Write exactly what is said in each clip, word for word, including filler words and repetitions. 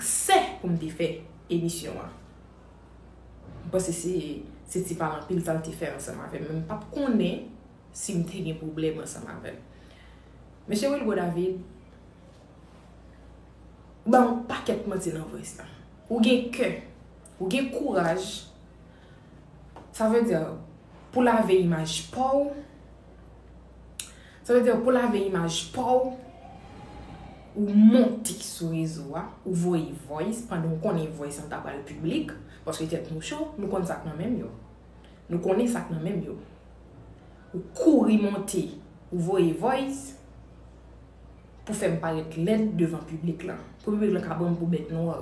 aksè pou m te fè emisyon an. M panse se, se Ti Pale Anpil sa l te fè ansanm avè m, men m p ap konnen si m te gen pwoblèm ansanm avè l. Mesye Wilgo David, ou ba yon pakèt manti nan voice la. Ou gen kè, ou gen kouraj, sa vle di pou lave imaj pa w, sa vle di pou lave imaj pa w, ou monte sou rezo a, ou voye voice pandan w konnen voice an ta pral piblik, paske tèt nou cho, nou konn sa k nan menm yo. Nou konnen sa k nan menm yo. Ou kouri monte, ou voye voice pou fè m parèt lèd devan piblik lan. Pou piblik lan ka ban m pou bèt nwa.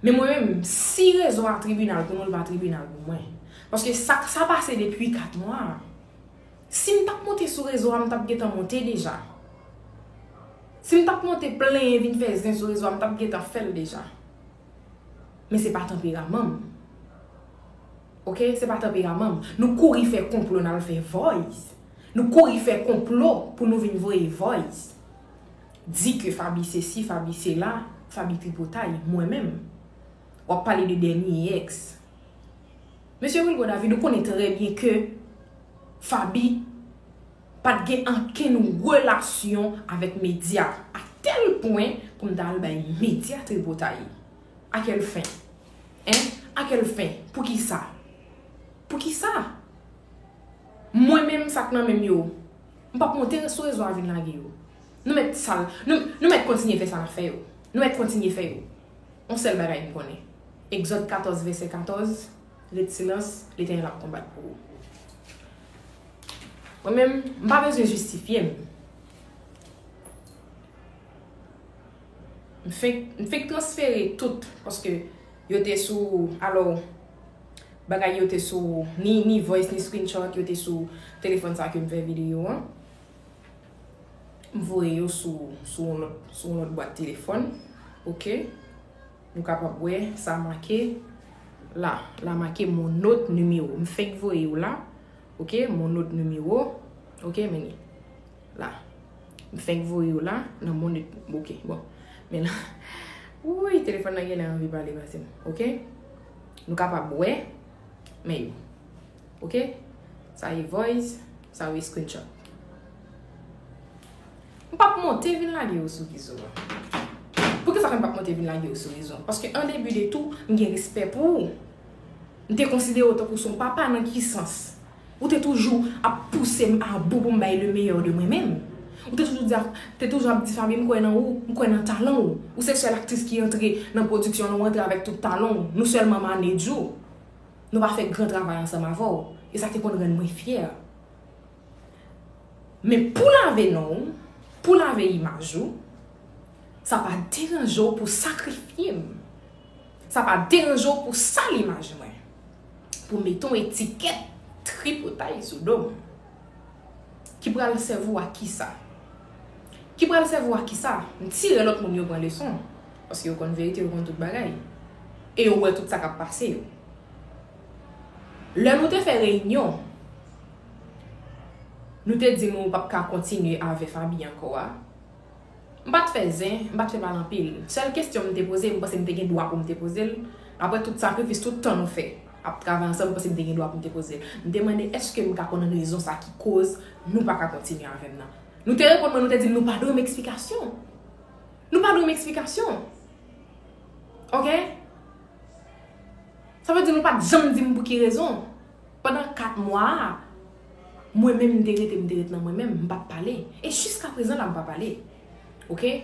Men mwen menm, si rezo a tribinal pou nou, li pa tribinal pou mwen. Paske sa, sa pase depi kat mwa. Si m t ap monte sou rezo a, m t ap gentan monte deja. Si m t ap monte plenyen vin fè zen sou rezo a, m t ap gentan fè l deja. Men se pa tanperaman m. Oke? Se pa tanperaman m. Nou kouri fè konplo n al fè voice. Nou kouri fè konplo pou nou vin voye voice. Di ke Faby sesi, Faby sela, Faby tripotay, mwen menm. W ap pale de dènye ex. Mesye Wilgo David, ou konnen trè byen ke Faby pa t gen ankenn relasyon avèk medya, a tèl pwen pou m ta al bay medya tripotay. A kèl fen? Hein? A kèl fen? Poukisa? Poukisa? Mwen menm, sa k nan menm yo, m p ap monte sou rezo a vin lage yo. Nou mèt sa l, nou, nou mèt kontinye fè sa n ap fè yo. Nou mèt kontinye fè yo. Yon sèl bagay m konnen. Egzòd katòz, vèsè katòz, ret silans, Letènèl ap konbat pou ou. Mwen menm, m pa bezwen jistifye m. M fenk, m fenk transfere tout, paske yo te sou, alò, bagay yo te sou, ni, ni voice, ni screenshot, yo te sou telefòn sa ke m fè videyo an. M voye yo sou, sou yon lòt, sou yon lòt bwat telefòn. Oke? Nou kapab wè, sa make la. La make mon not numéro. M fenk voye yo la. Oke? Mon not numéro. Oke, men li la. M fenk voye yo la, nan mon not. Oke, bon. Men la. Wouyy, telefòn nan genlè anvi pale pase m. Oke? Nou kapab wè, men yo. Oke? Sa e voice, sa e screenshot. M p ap monte vin lage yo sou rezo an. Poukisa ke m p ap monte vin lage yo sou rezo an? Paske an debi de tou, m gen respè pou ou. M te konsidere w tankou se yon papa nan ki sans? Ou te toujou ap pouse m a bout pou m bay le meilleur de mwen menm. Ou te toujou di, te toujou ap di Faby, m kwè nan ou, m kwè nan talan w. Ou se sèl aktris ki antre nan pwodiksyon lan, ou antre avèk tout talan w. Nou sèlman maneja w. Nou pa fè gran travay ansanm avè w. E sa te konn rann mwen fyè. Men pou lave non w, pou lave imaj ou, sa pa deranje w pou sakrifye m. Sa pa deranje w pou sal imaj mwen. Pou mete yon etikèt tripotay sou do m. Ki pral sèvi w a kisa? Ki pral sèvi w a kisa? M tire lòt moun yo pran leson. Paske yo konn verite, yo konn tout bagay. E yo wè tout sa k ap pase yo. Lè nou te fè reyinyon, nou te di nou p ap ka kontinye avè Faby ankò a. M pa t fè zen, m pa t fè pale anpil. Sèl kesyon m te poze, m panse m te gen dwa pou m te poze l. Apre tout sakrifis, tout tan nou fè ap travay ansanm, m panse m te gen dwa pou m te poze l. M te mande, èske m ka konn rezon sa ki koz nou pa ka kontinye avè m nan? Nou te reponn mwen, nou te di m nou pa dwe m eksplikasyon. Nou pa dwe m eksplikasyon. Oke? Sa vle di nou pa t janm di m pou ki rezon. Pandan kat mwa a, mwen menm m te rete, m te ret nan mwen menm, m pa t pale. E jiskaprezan la m pa pale. Oke?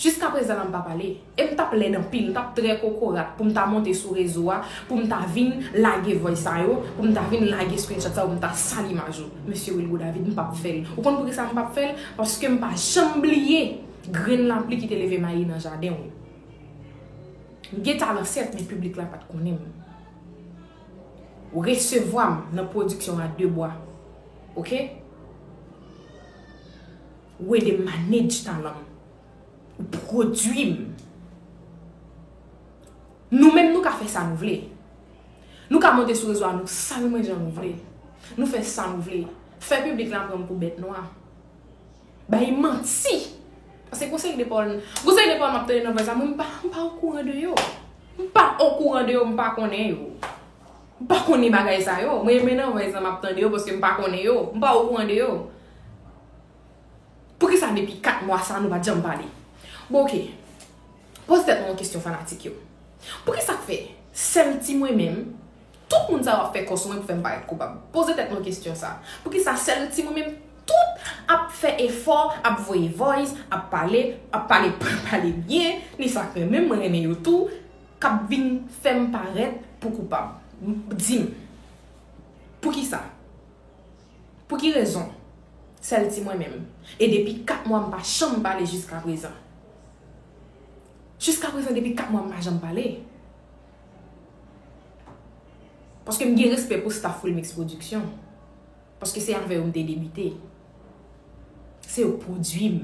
Jiskaprezan la m pa pale. E m t ap lèd anpil, m t ap trè kokorat pou m ta monte sou rezo a, pou m ta vin lage voice sa yo, pou m ta vin lage screenshot sa yo, pou m ta sal imaj ou. Mesye Wilgo David, m p ap fè l. Ou konn poukisa m p ap fè l? Paske m pa janm bliye grenn lapli ki te leve mayi nan jaden w. M gen talan sèt, men piblik la pa t konnen m. Ou resevwa m nan pwodiksyon a de bwa. Oke? Ou ede m manage talan m. Ou pwodui m. Nou menm nou ka fè sa nou vle. Nou ka monte sou rezo a, nou sal mwen jan nou vle. Nou fè sa nou vle. Fè piblik la pran m pou bèt nwa. Bay manti. Paske gon seri de pawòl, gon seri de pawòl m ap tande nan vwayz la, mwen m pa, m pa okouran de yo. M pa okouran de yo, m pa konnen yo. M pa konnen bagay sa yo. Mwen menm nan vwayz la m ap tande yo paske m pa konnen yo. M pa okouran de yo. Poukisa depi kat mwa sa nou pa t janm pale? Bon, oke. Poze tèt nou yon kesyon, fanatik yo. Poukisa k fè sèl ti mwen menm, tout moun sa yo ap fè kò sou mwen pou fè m parèt koupab? Poze tèt nou kesyon sa. Poukisa sèl ti mwen menm, tout ap fè efò, ap voye voice, ap pale, ap pale, pale byen, ni sa k renmen m, mwen renmen yo tou, k ap vin fè m parèt pou koupab? Di m, poukisa? Pou ki rezon? Sèl ti mwen menm. E depi kat mwa m pa janm pale jiska prezan. Jiska prezan, depi kat mwa m pa janm pale. Paske m gen respè pou staff Wilmix Production. Paske se avè yo m te debite. Se yo k pwodui m.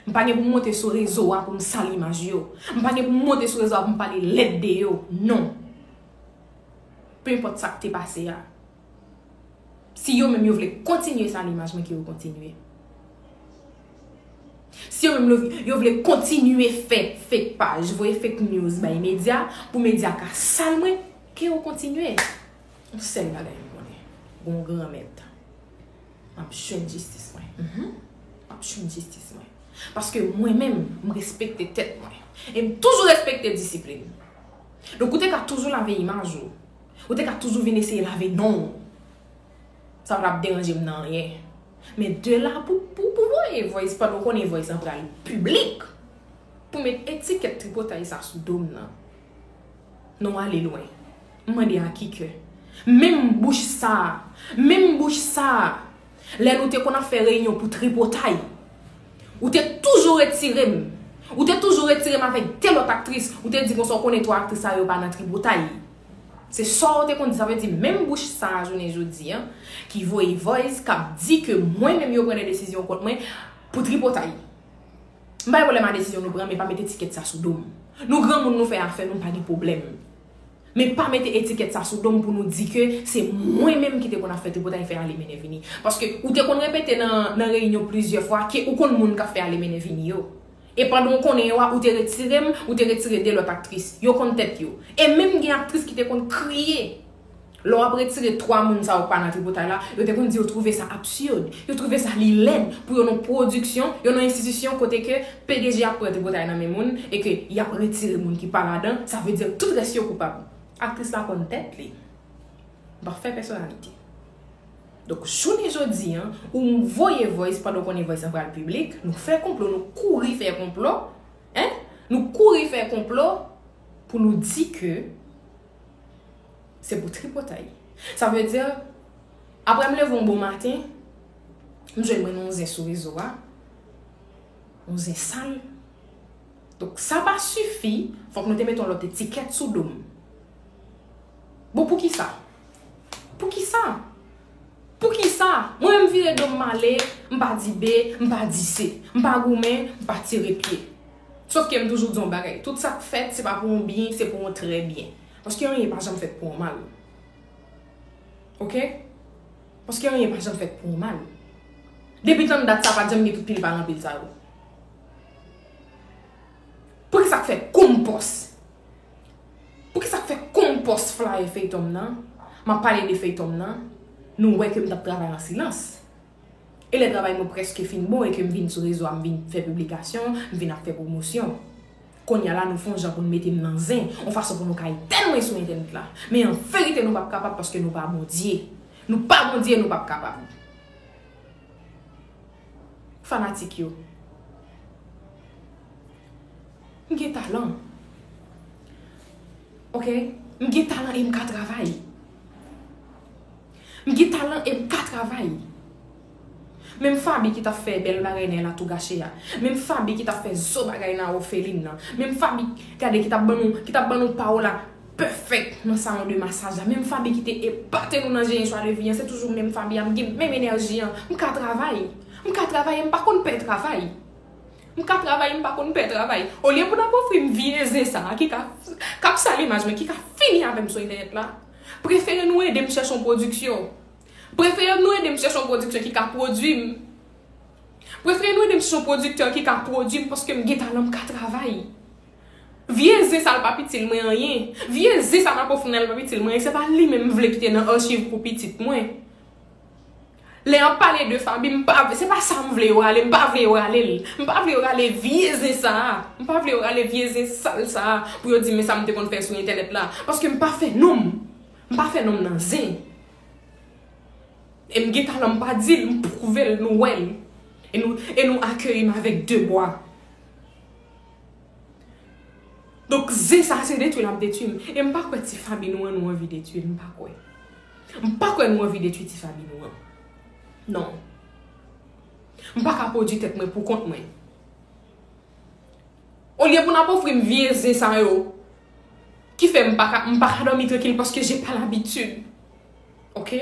M pa gen pou m monte sou rezo a pou m sal imaj yo. M pa gen pou m monte sou rezo a pou m pale lèd de yo. Non. Pe enpòt sa k te pase a. Si yo menm yo vle kontinye sal imaj mwen, ke yo kontinye. Si yo menm yo, yo vle kontinye fè fake paj, voye fake news bay medya, pou medya ka sal mwen, ke yo kontinye. Yon sèl bagay m konnen. Gon Granmèt. M ap jwenn jistis mwen. Mhm. M ap jwenn jistis mwen. Paske mwen menm, m respekte tèt mwen. E m toujou respekte disiplin. Donk, ou te ka toujou lave imaj ou. Ou te ka toujou vin eseye lave non w. Sa pa t ap deranje m nan anyen. Men de la pou, pou, pou voye voice pandan w konnen voice lan pral piblik. Pou met etikèt tripotay sa sou do m nan. Non ale lwen. M mande a ki kè? Menm bouch sa a, menm bouch sa a, lè nou te konn ap fè reyinyon pou tripotay, ou te toujou retire m. Ou te toujou retire m avèk de lòt aktris. Ou te di konsa w konnen twa aktris sa yo pa nan tripotay. Se sa w te konn di. Sa vle di menm bouch sa a jounen jodi a, ki voye voice, k ap di ke mwen menm yo pran de desizyon kont mwen pou tripotay. M pa gen pwoblèm a desizyon nou pran, men pa met etikèt sa sou do m. Nou granmoun, nou fè afè nou, m pa gen pwoblèm. Men pa mete etikèt sa sou do m pou nou di ke se mwen menm ki te konn ap fè tripotay, fè ale mennen vini. Paske ou te konn repete nan, nan reyinyon plizyè fwa ke ou konn moun k ap fè ale mennen vini yo. E pandan w konnen yo a, ou te retire m, ou te retire de lòt aktris. Yo konn tèt yo. E menm gen aktris ki te konn kriye. Lè w ap retire twa moun sa yo k pa nan tripotay la, yo te konn di yo twouve sa absird, yo twouve sa li lèd pou yo nan pwodiksyon, yo nan enstitisyon kote ke P D G ap pran tripotay nan men moun e ke y ap retire moun ki pa ladan, sa vle di tout rès yo koupab. Aktris la konn tèt li. M pa fè pèsonalite. Donk, jounen jodi a, ou voye voice pandan w konnen voice lan pral piblik, nou fè konplo, nou kouri fè konplo, en? Nou kouri fè konplo pou nou di ke se pou tripotay. Sa vle di, apre m leve yon bon maten, m jwenn mwen yon zen sou rezo a, yon zen sal. Donk, sa pa sifi, fòk nou te mete yon lòt etikèt sou do m. Bon, poukisa? Poukisa? Poukisa? Mwen menm vire do m m ale, m pa di B, m pa di C, m pa goumen, m pa tire pye. Sòf ke m toujou di yon bagay, tout sa k fèt, se pa pou yon byen, se pou yon trè byen. Paske anyen pa janm fèt pou yon mal. Oke? Paske anyen pa janm fèt pou yon mal. Depi tann dat sa pa t janm gen tout pil pa anpil sa yo. Poukisa k fè kou m pòs? Poukisa k fè kou m pòs flyer feyton m nan? M ap pale de feyton m nan. Nou wè ke m t ap travay an silans. E lè travay mwen prèske fin bon e ke m vin sou rezo a, m vin fè piblikasyon, m vin ap fè pwomosyon. Kounye a la, nou fè yon jan pou n mete m nan zen, yon fason pou nou ka etèn mwen sou entènèt la. Men an verite, nou p ap kapab paske nou pa Bondye. Nou pa Bondye, nou p ap kapab. Fanatik yo. M gen talan. Oke? M gen talan e m ka travay. M gen talan e m ka travay. Menm Faby ki t ap fè bèl bagay nan El Atour Gâché a. Menm Faby ki t ap fè zo bagay nan òfelin nan. Menm Faby, gade, ki t ap ban nou, ki t ap ban nou Paola pèfèk nan salon de masaj la. Menm Faby ki te epate nou nan J'ai un choix de vie an, se toujou menm Faby a. M gen menm enèji an. M ka travay. M ka travay e m pa konn pè travay. M ka travay, m pa konn pè travay. Olye pou n ap ofri m vye zen sa a ki ka, k ap sal imaj mwen, ki ka fini avè m sou entènèt la, prefere nou ede m chèche yon pwodiksyon. Prefere nou ede m chèche yon pwodiksyon ki ka pwodui m. Prefere nou ede m chèche yon pwodiktè ki ka pwodui m paske m gen talan, m ka travay. Vye zen sa l p ap itil mwen anyen. Vye zen sa n ap ofri m nan l p ap itil mwen anyen. Se pa li menm m vle kite nan achiv pou pitit mwen. Lè y ap pale de Faby, m pa, se pa sa m vle yo rale, m pa vle yo rale l. M pa vle yo rale vye zen sa a. M pa vle yo rale vye zen sal sa a pou yo di men sa m te konn fè sou entènèt la. Paske m pa fè non m. M pa fè non m nan zen. E m gen talan, m pa di l, m pwouve l, nou wè l. E nou, e nou akeyi m avèk de bwa. Donk, zen sa a se detwi l ap detwi m. E m pa kwè ti Faby nou an nou anvi detwi l, m pa kwè. M pa kwè nou anvi detwi ti Faby nou an. Non. M pa ka pwodui tèt mwen pou kont mwen. Olye pou n ap ofri m vye zen sa yo, ki fè m pa ka, m pa ka dòmi trankil paske j'ai pas l'habitude. Oke?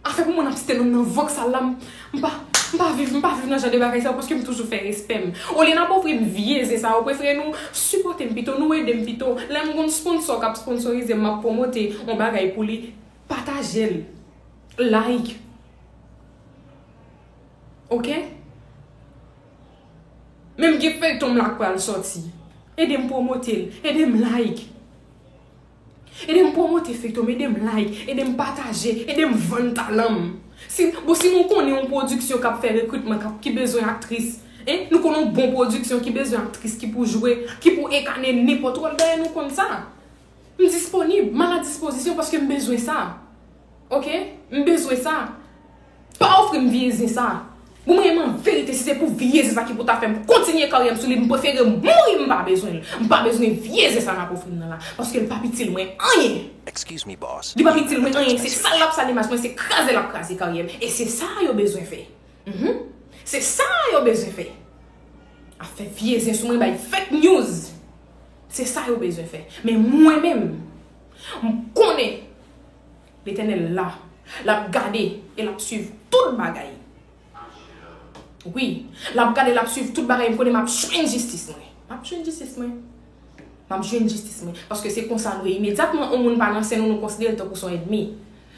Afè pou moun ap site non m nan vòksal la, m, m pa, m pa viv, m pa viv nan jan de bagay sa yo paske m toujou fè respè m. Olye n ap ofri m vye zen sa yo, prefere nou sipòte m pito, nou ede m pito. Lè m gon sponsò k ap sponsorize m, m ap pwomote yon bagay pou li, pataje l, like. Oke? Menm gen feyton m la k pral sòti. Ede m pwomote l, ede m like. Ede m pwomote feyton m, ede m like, ede m pataje, ede m vann talan m. Si, bon, si nou konnen yon pwodiksyon k ap fè rekritman, k ap, ki bezwen aktris, en, nou konnen yon bon pwodiksyon ki bezwen aktris, ki pou jwe, ki pou enkane nenpòt wòl, dayè nou konn sa. M disponib, m a la dispozisyon paske m bezwen sa. Oke? M bezwen sa. Pa ofri m vye zen sa. Bon, mwen menm an verite, si se pou vye zen sa ki pou ta fè m kontinye karyè m sou li, m prefere mouri, m pa bezwen l. M pa bezwen vye zen sa n ap ofri m nan la. Paske l p ap itil mwen anyen. Excuse me, boss. Li p ap itil mwen anyen. Se sal l ap sal imaj mwen, se kraze l ap kraze karyè m. E se sa yo bezwen fè. Mhm. Se sa yo bezwen fè. Ap fè vye zen sou mwen, bay fake news. Se sa yo bezwen fè. Men mwen menm, m konnen Letènèl la. L ap gade e l ap swiv tout bagay. Wi, l ap gade, l ap swiv tout bagay. M konnen m ap jwenn jistis mwen. M ap jwenn jistis mwen. M ap jwenn jistis mwen. Paske se konsa nou ye. Imedyatman yon moun pa nan sen nou, nou konsidere l tankou se yon ènmi.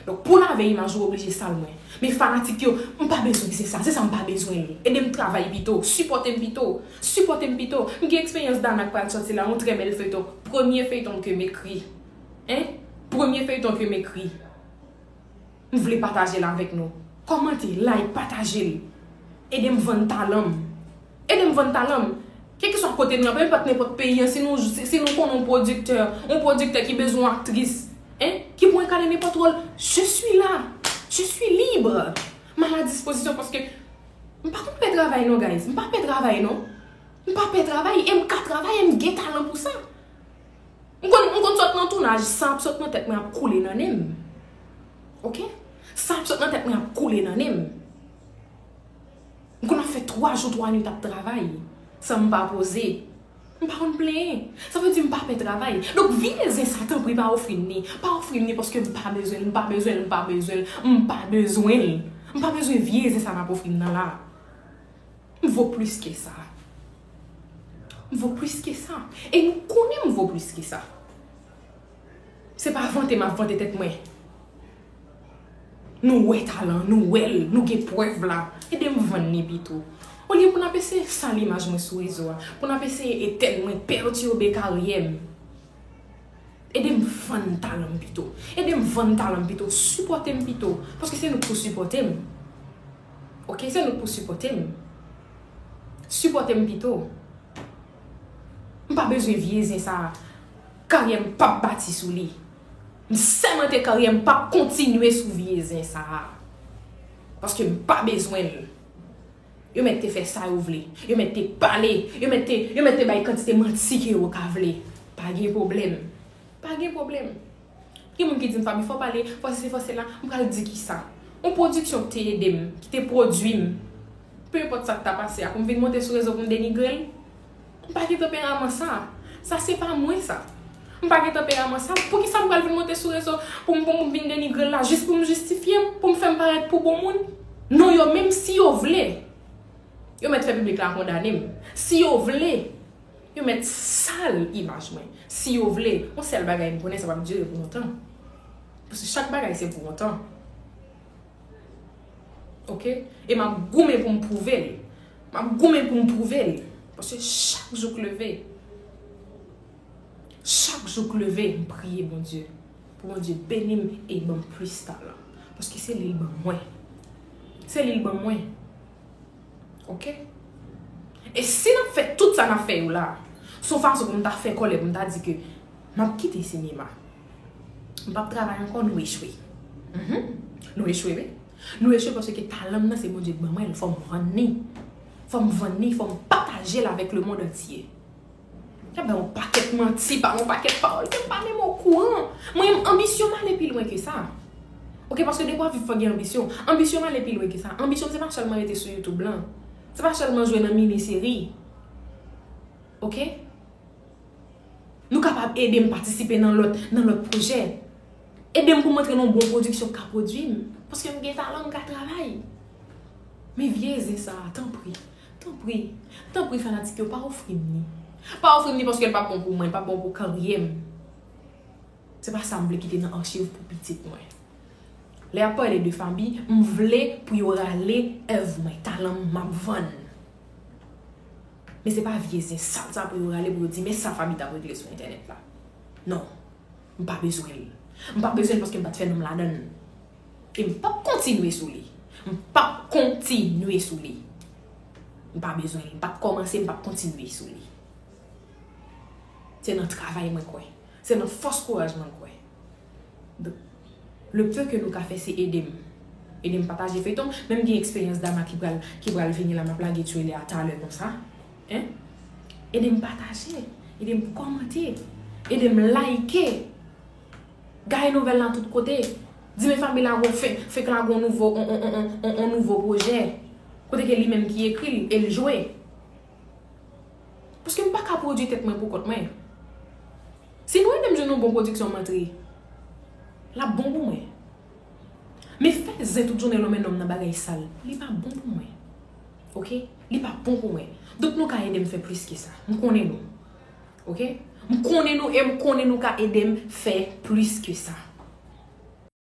Donk, pou lave imaj ou, oblije sal mwen. Men fanatik yo, m pa bezwen zen sa, zen sa m pa bezwen l. Ede m travay pito, sipòte m pito, sipòte m pito. M gen eksperyans Dana k pral sòti la, yon trè bèl feyton. Premye feyton ke m ekri. Hein? Premye feyton ke m ekri. M vle pataje l avèk nou. Kòmante, like, pataje l. Ede m vann talan m. Ede m vann talan m. Kèlkeswa kote nou ye, nenpòt, nenpòt peyi an, si nou, si, si nou konnen yon pwodiktè, yon pwodiktè ki bezwen yon aktris, en, ki pou enkane nenpòt wòl, je suis là. Je suis libre. M a la dispozisyon paske m pa konn pè travay non, guys. M pa pè travay non. M pa pè travay e m ka travay e m gen talan pou sa. M konn, m konn sot nan tounaj, san ap sot nan tèt mwen ap koule nan nen m. Oke? San ap sot nan tèt mwen ap koule nan nen m. M konn ap fè twa jou, twa nwit ap travay, san m pa poze. M pa konn plenyen. Sa vle di m pa pè travay. Donk, vye zen sa, tanpri, pa ofri m ni. Pa ofri m ni paske m pa bezwen l, m pa bezwen l, m pa bezwen l, m pa bezwen l. M pa bezwen vye zen sa n ap ofri m nan la. M vo plis ke sa. M vo plis ke sa. E nou konnen m vo plis ke sa. Se pa vante m ap vante tèt mwen. Nou wè talan, nou wè l, nou gen prèv la. Ede m vann li pito. Olye pou n ap eseye sal imaj mwen sou rezo a, pou n ap eseye etèn mwen, pètibe karyè m. Ede m vann talan m pito. Ede m vann talan m pito. Sipòte m pito. Paske se nou k pou sipòte m. Oke, se nou k pou sipòte m. Sipòte m pito. M pa bezwen vye zen sa a. Karyè m p ap bati sou li. M sèmante karyè m p ap kontinye sou vye zen sa a. Paske m pa bezwen l. Yo mèt te fè sa yo vle. Yo mèt te pale. Yo mèt te, yo mèt te bay kantite manti ke yo ka vle. Pa gen pwoblèm. Pa gen pwoblèm. Gen moun ki di m, Faby, fò w pale, fò sesi, fò sela. M pral di kisa. Yon pwodiksyon ki te ede m, ki te pwodui m. Pe enpòt sa k ta pase a, pou m vin monte sou rezo pou m denigre l. M pa gen tanperaman sa. Sa se pa mwen sa. M pa gen tanperaman sa. Poukisa m pral vin monte sou rezo pou m, pou m vin denigre l la, jis pou m jistifye m, pou m fè m parèt pou bon moun? Non, yo menm si yo vle, yo mèt fè piblik la kondane m. Si yo vle, yo mèt sal imaj mwen. Si yo vle, yon sèl bagay m konnen, sa p ap dire pou lontan. Paske chak bagay se pou yon tan. Ok? E m ap goumen pou m pwouve l. M ap goumen pou m pwouve l. Paske chak jou k leve, chak jou k leve, m priye Bondye. Pou Bondye beni m e ban m plis talan. Paske se li l ban mwen. Se li l ban mwen. Ok? E si n ap fè tout sa n ap fè yo la, se yon fason pou m ta fè kòlè, pou m ta di ke m ap kite sinema. M p ap travay ankò, nou echwe. Mhm. Nou echwe, wi. Nou echwe paske talan m nan se Bondye k ban mwen l, fò m vann li. Fò m vann li, fò m pataje l avèk lemonn antye. Sa bay yon pakèt manti, pale yon pakèt pawòl ke m pa menm okouran. Mwen menm, anbisyon m ale pi lwen ke sa. Ok, paske depi w ap viv fò gen anbisyon. Anbisyon m ale pi lwen ke sa. Anbisyon m se pa sèlman rete sou YouTube lan. Se pa sèlman jwe nan mini seri. Ok? Nou kapab ede m patisipe nan lòt, nan lòt pwojè. Ede m pou m antre nan yon bon pwodiksyon k ka pwodui m. Paske m gen talan, m ka travay. Men vye zen sa a, tanpri, tanpri, tanpri fanatik yo, pa ofri m li. Pa ofri m li paske l p ap bon pou mwen, l p ap bon pou karyè m. Se pa sa m vle kite nan achiv pou pitit mwen. Lè y ap pale de Faby, m vle pou yo rale èv mwen, talan m, m ap vann. Men se pa vye zen sal sa pou yo rale pou yo di, men sa Faby t ap regle sou entènèt la. Non. M pa bezwen l. M pa bezwen l paske m pa t fè non m ladan l. E m p ap kontinye sou li. M p ap kontinye sou li. M pa bezwen l. M p ap kòmanse, m p ap kontinye sou li. Se nan travay mwen kwè. Se nan fòs kouraj mwen kwè. Donk, le peu ke nou ka fè, se ede m. Ede m pataje feyton. Menm gen eksperyans Dama ki pral, ki pral vini la, m ap lage tyoy li a talè konsa. Hein? Ede m pataje. Ede m kòmante. Ede m like. Gaye nouvèl la tout kote. Di men Faby la gon fenk, fenk la gon nouvo, on, on, on, on, on nouvo pwojè. Kote ke li menm ki ekri l e l jwe. Paske m pa ka pwodui tèt mwen pou kont mwen. Si nou ede m jwenn yon bon pwodiksyon m antre, l ap bon pou mwen. Men fè zen tout jounen lonmen nonm nan bagay sal, li pa bon pou mwen. Ok? Li pa bon pou mwen. Donk nou ka ede m fè plis ke sa. M konnen nou. Ok? M konnen nou e m konnen nou ka ede m fè plis ke sa.